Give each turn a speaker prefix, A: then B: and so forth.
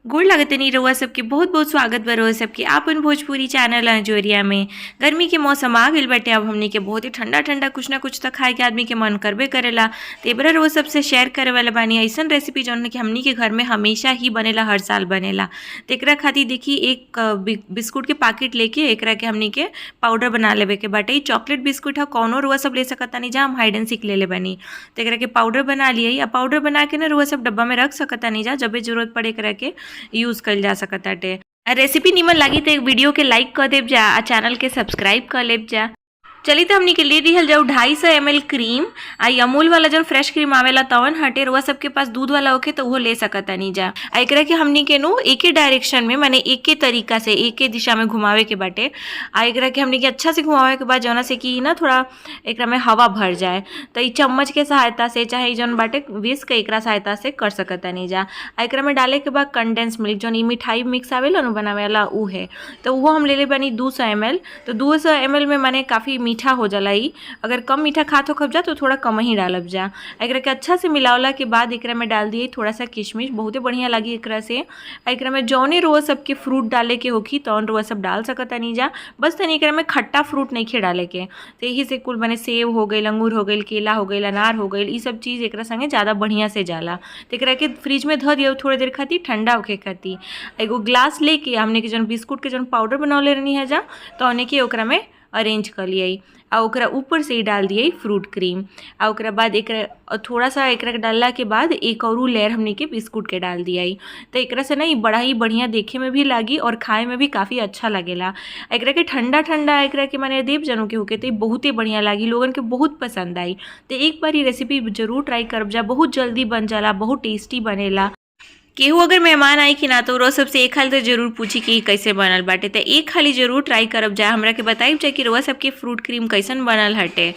A: गोड़ लागतनी रउआ सबके बहुत बहुत स्वागत बा रउआ सबके आपन भोजपुरी चैनल अंजोरिया में। गर्मी के मौसम आ गइल बाटे। अब हमनी के बहुत ही ठंडा ठंडा कुछ ना कुछ त खाए के आदमी के मन करबे करेला। तो एबरा रउआ सबसे शेयर करे वाला बानी अइसन रेसिपी जौन कि हमनी के घर में हमेशा ही बनेला, हर साल बनेला। तो एकरा खातिर देखी एक बिस्कुट के पाकिट लेके एकरा के हमनी के पाउडर बना लेवे के बाटे। इ चॉकलेट बिस्कुट ह, कौनो रउआ सब ले सकतानी जा, हम हाइड एंड सीक लेले बानी। तो एकरा के पाउडर बना लियई। आ पाउडर बना के ना रउआ सब डब्बा में रख सकतानी जा, जबे जरूरत पड़े एकरा के यूज़ कइल जा सकताटे। आ रेसिपी निमन लागी त एक वीडियो के लाइक कर देब जा आ चैनल के सब्सक्राइब कर लेब जा। चली तो हमनी के ले दिहल जाऊ 250 ml cream. आ ई अमूल वाला जौन फ्रेश क्रीम आवेला तवन हटे, रउआ सबके पास दूध वाला होखे तो उहो ले सकतानी जा। आ एकरा के हमनी के नु एके डायरेक्शन में, माने एके तरीका से एके दिशा में घुमावे के बाटे। आ एकरा के हमनी के अच्छा से घुमावे के बाद जौना से कि ना थोड़ा एकरा में हवा भर जाए, तो ई चम्मच के सहायता से चाहे ई जौन बाटे विस्क एकरा सहायता से कर सकतानी जा। आ एकरा में डाले के बाद कंडेंस मिल्क, जौन ई मिठाई मिक्स आवेला नु बनावे वाला उ है, तो उहो हम लेले बानी 200 ml। तो 200 ml में माने काफ़ी मीठा हो जाला ई। अगर कम मीठा खात होखब जा तो थोड़ा कम ही डालब जा। एकरा के अच्छा से मिलावला के बाद एकरा में डाल दिए थोड़ा सा किशमिश, बहुते बढ़िया लागी एकरा से। आ एकरा में जौने रउआ सबके फ्रूट डाले के होखी तौन रउआ सब डाल सकतानी जा। बस तनी एकरा में खट्टा फ्रूट नइखे डाले के, तो यही से कुल माने सेब हो गइल, अंगूर हो गइल, केला हो गइल, अनार हो गइल, ई सब चीज़ एकरा संगे ज़्यादा बढ़िया से जाला। तो एकरा के फ्रिज में धऽ दियौ थोड़ी देर खातिर ठंडा होखे खातिर। एगो ग्लास लेके हमने के जौन बिस्कुट के जौन पाउडर बनौले रहनी है जा, तौने के ओकरा में अरेंज कर लियै आ ओकरा ऊपर से ही डाल दिए फ्रूट क्रीम। आ ओकरा बाद एकरा थोड़ा सा एकरा के डालला के बाद एक और लेयर हमनी के बिस्कुट के डाल दियाई। तो एकरा से ना ई बड़ा ही बढ़िया देखे में भी लागी और खाए में भी काफ़ी अच्छा लगेला। एकरा के ठंडा ठंडा एकरा के माने देव जनू के होके तो ई बहुते बढ़िया लागी, लोगन के बहुत पसंद आई। तो एक बार ई रेसिपी जरूर ट्राई करब जा, बहुत जल्दी बन जाला, बहुत टेस्टी बनेला। केहू अगर मेहमान आई कि ना तो रउआ सबसे एक हाली तो जरूर पूछी कि कैसे बनल बाटे। तो एक हाली जरूर ट्राई करब जा, हमरा के बताइब जा कि रउआ सबके फ्रूट क्रीम कैसन बनल हटे।